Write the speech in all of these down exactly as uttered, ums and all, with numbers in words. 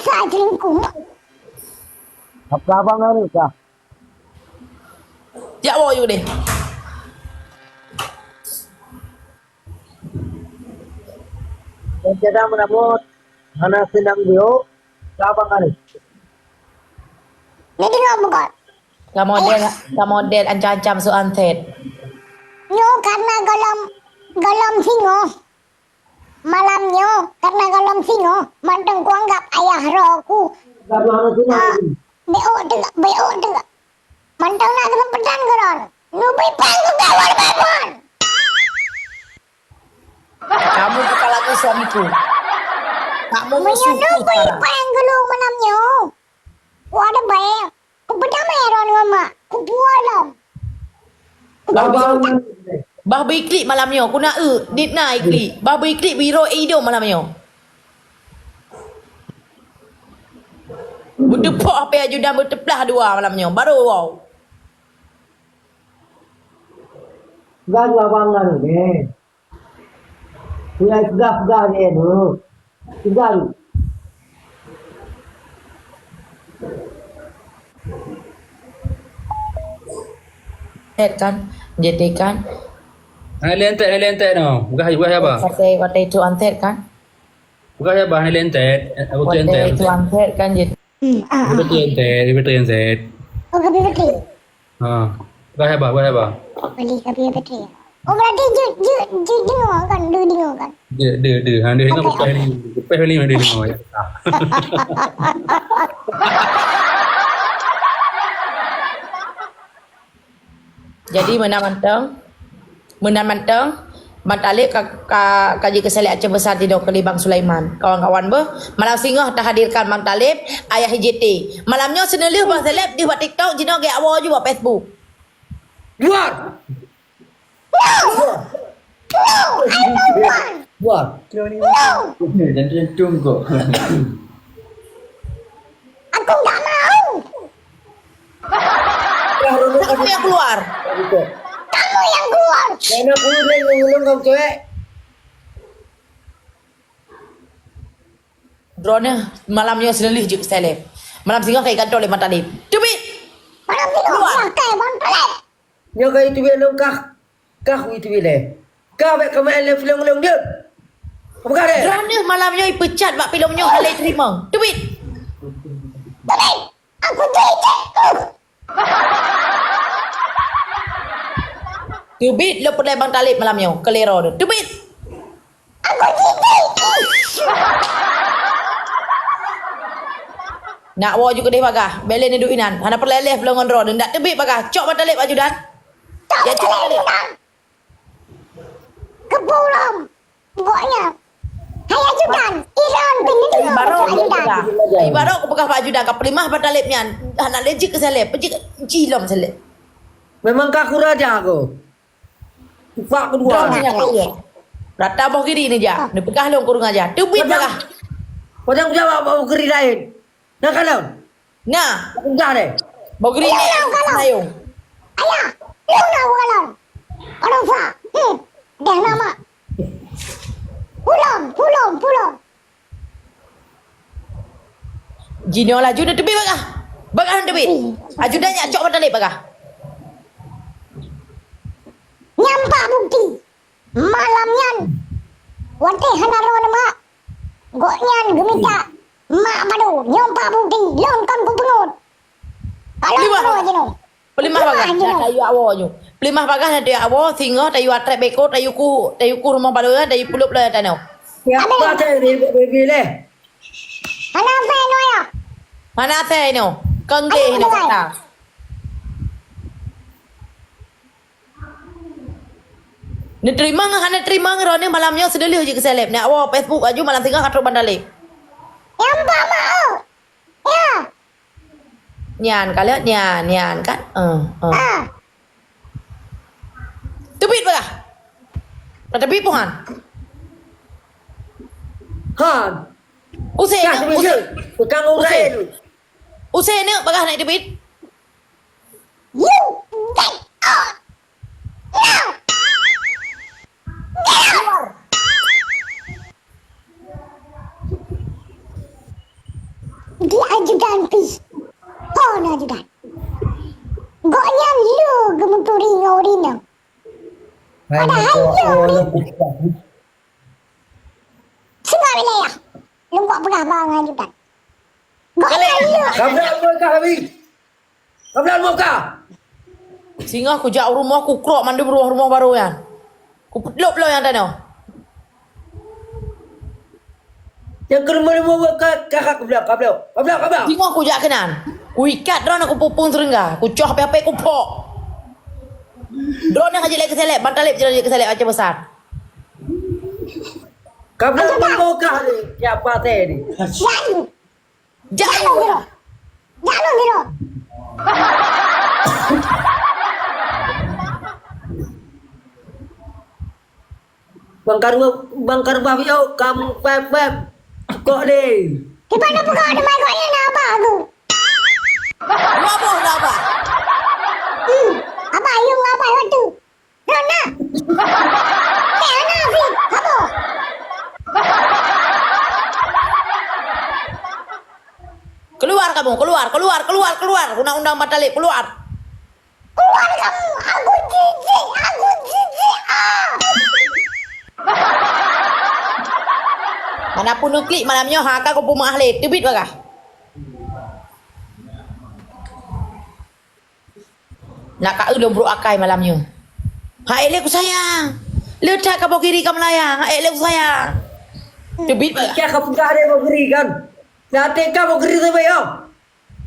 Ka selingkuh. Apa abang harus kah? Jak woe yue deh. Dan cara meunamot hana seunang beuo, ka abang harus. Ni tengok bukon. Ka model, ka model ancam-ancam su antet. Nyoe karena golom, golom singoh. Malam nyoe, karena golom singoh, mantong kuanggap ayah droe ku. Gadoh aneuk sunat Ah, lagi. Beok teuk, beok teuk. Mantong na keuseumpatan keudroe. Nubri pang ku gawat babon. Kamu bukan lagi suamiku. Kamu musuhku sekarang. Meunyoe nubri pang geulong malam nyoe. Wah, ada baik. Ku beudamé droe ngon mak. Ku puwoe lom. Bah beu, bah beu iklik malam nyoe. Ku na eu, dit na iklik. Bah beu iklik biro idong malam nyoe. Beuteupoh H P ajudan beuteupeulaih dua malam nyoe. Baru wow. Gan abang ngan, eh. Ulai peugah-peugah lé nyoe. Peugah. Tet kan? Jadi kan? Hai lentet, hai lentet no. Peugah, peugah apa? Watèe, watèe itu antet kan? Peugah apa? Hai lentet. Aku tu Watèe entet. Itu antet kan jadi. Hmm, ah, ah, Betul ah. Entet, betul entet. Oh, kami betul. Ha. Bah haba, bah haba. Boleh kami betul. Oh, berarti jut, jut, jut dengar kan? Dua dengar kan? Dia, dia, dia. Ha, dia dengar. Okey, bukan okey. Ni. Lepas ni dia dengar. Ya. Jadi, meunan mantong, meunan mantong, Bang Taleb ka, ka, ka jikeusaleb Aceh Besar sidroe keu Bang Sulaiman. Kawan-kawan beuh, malam singoh tahadirkan Bang Taleb, ayah J T. Malam nyoe seuneulheueh Bang Taleb deuh bak TikTok, jinoe geuwoe ju bak Facebook. Luar! No! No! I don't want! Luar! No! Jantung-jantung kok. Aku tak mau! Siapa yang keluar? Kamu yang keluar! Karena aku udah ngomong kamu cewek. Droeneuh malam nyoe seuneulheueh jeuet keu Saleb. Malam singoh ka igantoe lé Bang Taleb. Teubiet! Malam singoh keluar! Ka Bang Taleb! Nyoe ka iteubiet lôn kah, kah iteubiet lé. Kah bèk keumaén lé filem lôn jeuet. Peugah deh. Droeneuh malam nyoe ipeucat bak filem nyoe hana lé teurimong. Teubiet! Teubiet! Aku teubiet! Teubiet lôn peureulèe Bang Taleb malam nyoe, keu lé droeneuh. Teubiet! Aku teubiet! Nak woe ju keudeh bagah, bèk lé neuduek inan. Hana peureulèe lé filem ngon droeneuh. Ndak teubiet bagah, cok Bang Taleb ajudan. Cok Bang Taleb ajudan. Keupulom gobnyan. Hai ajudan, ilôn pih neudeungoe ajudan. Ibarat kupeugah bak ajudan, ka peulimah Bang Taleb nyan. Hana lé jeuet keu Saleb, peue jeuet keu cilom Saleb. Memang ka kuraja ko. Upak keudua. Rata boh kiri ni ja. Neupeugah lôn kurang aja. Teubiet bagah. Padang jawab boh kiri laén. Nah, kalau. Nah. Enggak deh. Bau gering. Ayah, kalau. Sayung. Ayah, lu nak kalau. Kalau sa. Hmm. Dah nama. Pulang, pulang, pulang. Jinoe laju dah teubiet bagah. Bagah dah teubiet. Hmm. Ajudan nyak cok Bang Taleb bagah. Nyampak bukti. Malam nyan, watèe hana droeneuh mak, gobnyan geumita mak bado, nyoe pat bukti, lôn kon kupeungeut. Kalau peulimah bagah jinoe. Peulimah bagah, peulimah jinoe. Tayue awoe nyoe. Peulimah bagah na tayue awoe, singoh tayue atrép beko, tayue ku, tayue ku rumoh balo, tayue pulop lé tanoh. Ya, apa tadi, Bibi leh? Hana asai nyoe ya. Hana asai nyoe. Kon gleh nyoe kata. Neuteurimong hana teurimong droeneuh malam nyoe seudeulheueh jih keu Saleb. Nak woe Facebook aju malam singoh ka trok Bang Taleb. Nyang bak mak, oh. Ya. Nyan ka lheueh nyan, nyan kan? Eh, eh. Ah. Teubiet peugah. Ka teubiet puhan. Han. Use neuk, use. Use neuk peugah nak teubiet. You get out now! Get out! Di ajudan pih. Ho na ajudan. Gobnyan le geumeuturi ngon ureueng inong. Padahai le ureueng singoh wilayah. Lôn kok peugah bak ngon ajudan. Gobnyan le. Kabrak muka habis. Kabrak muka. Singoh kujak u rumoh, kukrok mandum rumoh-rumoh barô nyan. Kupeudlop lom nyang tanoh. Nyang keuneuk meunyoe ka, ka, ka, ka bloe, ka bloe, ka bloe, ka bloe. Singoh kujak keunan. Kuikat droeneuh, kupupung seureungga, kucoh H P-H P, kupok. Droeneuh hana jeuet lé keu saleb, ban taleb jeuet lé keu saleb, Aceh Besar. Ka bloe, ka bloe, ka bloe. Siapa teh ni? Jak lôn sidroe. Jak lôn sidroe. Bang Karua, Bang Karua, yo, kam pep, pep. Kok deh? Kiban na peugah teuma kok nyan na abah tu. Dua boh na abah. Hmm, abah, yum abah waktu. Nona. Eh, Ana Afif, kamu. Keluar kamu, keluar, keluar, keluar, keluar. Undang-undang Batalib, keluar. Keluar kamu, aku jijik, aku jijik, ah. Mana pun nuklik malam nyoe, ha, ka kupeumeuah lé, teubiet bagah. Nak ka eu lôn brok akai malam nyoe. Hai lé ku sayang. Le that ka boh giri ka meulayang. Hai lé ku sayang. Teubiet bah. Ka ka peugah deh boh giri kan. Nanti ka boh giri sabe yo.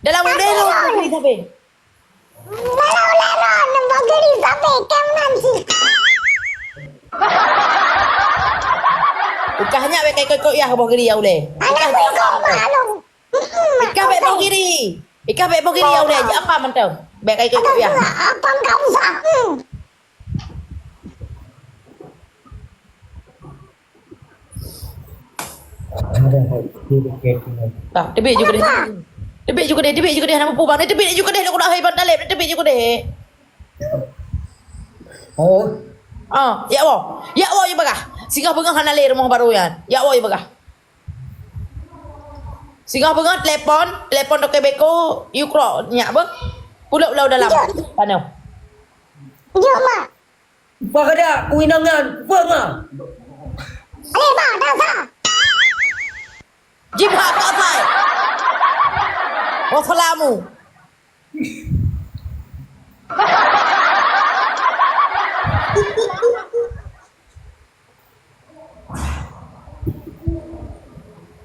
Dalam ulèe lôn boh giri sabe. Dalam ulèe lôn boh giri sabe kem nanti. Ukah nyak wek kai kok yah boh giri ya ulèe. Anak ku kok maklum. Ikah bèk boh giri. Ikah bèk boh giri ya ulèe. Apa mantong? Bèk kai kok yah. Apa kau usah? Hmm. Dah, teubiet ju keudeh. Teubiet ju keudeh, teubiet ju keudeh, hana mupu bang. Teubiet ju keudeh, nak kudak hai Bang Taleb, teubiet ju keudeh. Oh. Ah, ya Allah. Ya Allah, ya bagah. Singoh beungoh hana lé rumoh barô nyan. Ya Allah, ya bagah. Singoh beungoh telepon, telepon toke beko, yue krok nyak beuh. Pulok lau dalam. Jok. Tanoh. Jok, Mak. Bah kada, ku inong nyan, peue ma? Aleh, Mak, dah sa. Jibhak Pak Sai. Wassalamu.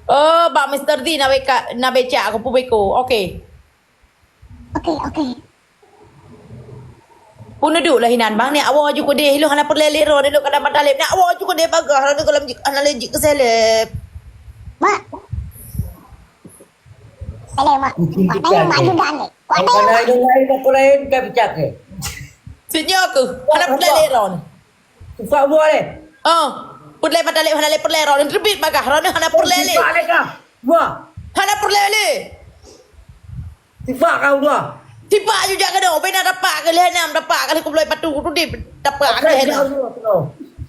Oh, bak Mister D na beka, na becak aku pubeko. Okey. Okey, okey. Pun duek lah inan bang, ni awak aju keudeh, ilong hana peureulèe lé droe, ilong kadang Bang Taleb. Ni awak aju keudeh bagah, hana gohlom jik, hana lé jik keu seleb. Mak. Hello, Mak. Mak tanya Mak Yudan ni. Mak tanya Mak. Hana lain, aku lain, dah pecah ke? Senyok ke? Hana peureulèe lé droe ni. Sifat buah leh. Oh, peureulèe Bang Taleb hana lé peureulèe droe. Teubiet bagah, droe hana peureulèe lé. Sifat leh kah? Buah. Hana peureulèe lé. Sifat kau buah. Sifat ju jak keunoe, bina tapak keu lhèe nam, tapak kali kubloi patu, tu di tapak keu lhèe nam.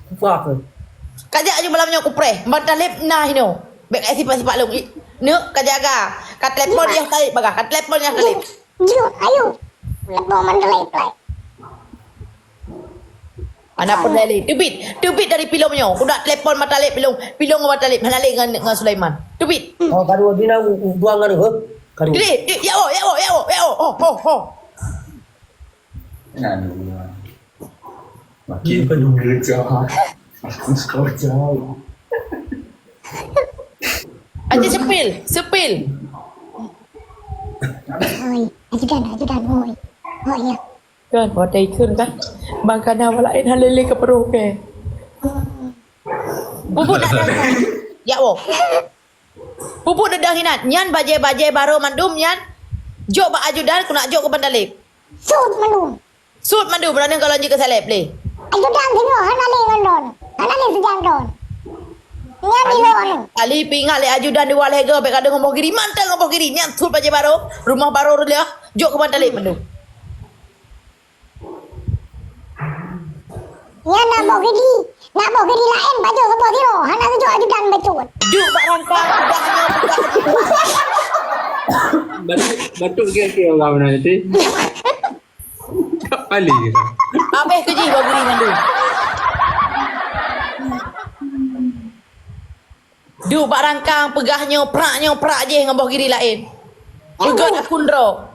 Sifat kau. Kajak ju malam nyoe kupreh, Bang Taleb na hinoe. Bèk ai sifat-sifat lôn. Neuk ka jaga. Ka telepon yah Taleb bagah, ka telepon yah Taleb. Jok, ayo. Leubong mandalay play. Hana peureulèe lé. Teubiet, teubiet dari pilong nyoe. Kudak telepon Bang Taleb pilong, pilong ngon Bang Taleb. Hana lé ngon, ngon Sulaiman. Teubiet. Oh, baru di na u-, u-, dua ngaruh, eh? Karu. Jadi, eh, ya Allah, ya Allah, ya Allah, ya Allah. Oh, oh, oh. Aduh. Makin penuh kerja. Aku sekolah jauh. Aje sepil, sepil. Oi, ajudan, ajudan, oi. Oh, iya. Kan, watèe ikheun kan. Bang kana awak laén hana lé keu peureuh ke. Bubuk nak dah. Ya Allah. Pupuk deudeuh inan, nyan bajèe-bajèe barô mandum nyan jok bak ajudan keuneuk jok keu Bang Taleb. Sut mandum. Sut mandum, droeneuh gohlom jikeusaleb lé. Ajudan singoh hana lé ngon droeneuh. Hana lé sijan droeneuh. Nyan di droeneuh. Kali peuingat lé ajudan dua lhèe goe bèk gadôh ngon boh giri, mantong ngon boh giri. Nyan sut bajèe barô, rumoh barô reuloh, jok keu Bang Taleb mandum. Nyan na boh giri, na boh giri laén pajoh saboh sidroe, hana geujok ajudan bacut. Duek bak rangka, udah nyoe, udah nyoe. Batuk, batuk ke, ke orang mana nanti? Tak paling ke? Habéh keu jih boh giri mandum. Duek bak rangkang peugah nyoe prak nyoe prak jih ngon boh giri laén. Peugah akun droe.